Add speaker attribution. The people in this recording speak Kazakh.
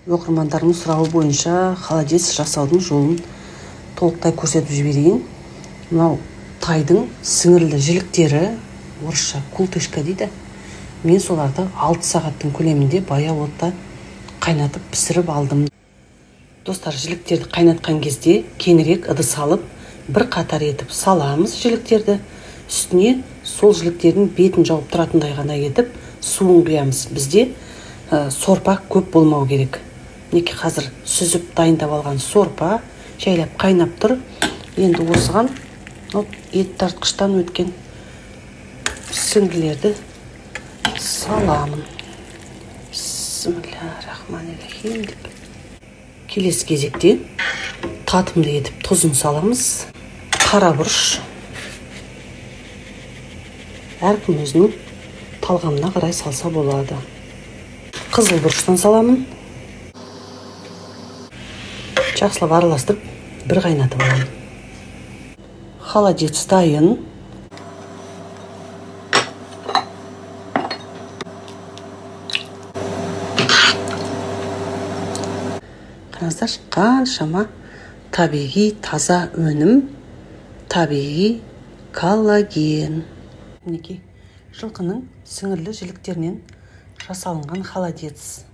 Speaker 1: Оқырмандарымның сұрауы бойынша холодец жасаудың жолын толықтай көрсетіп жіберейін. Мынау тайдың сіңірлі жіліктері, орысша култышка дейді. Мен соларды 6 сағаттың көлемінде баяу отта қайнатып пісіріп алдым. Достар, жіліктерді қайнатқан кезде кеңірек ыдыс алып, бір қатар етіп саламыз жіліктерді. Үстіне сол жіліктердің бетін жауып тұратындай ғана етіп суын құямыз. Бізде сорпа көп болмау керек. Мінекей қазір сүзіп дайындап алған сорпа жайлап қайнап тұр. Енді осыған ет тартқыштан өткен сіңгілерді саламын. Бисмиллахиррахманиррахим деп. Келесі кезекте татымды етіп тұзын саламыз. Қара бұрыш. Әркім өзінің талғамына қарай салса болады. Қызыл бұрыштан саламын. Жақсылап араластырып бір қайнатып аламын. Холодец дайын. Қараңыздаршы, қаншама табиғи таза өнім, табиғи коллаген. Мінекей, жылқының сіңірлі жіліктерінен жасалынған холодец.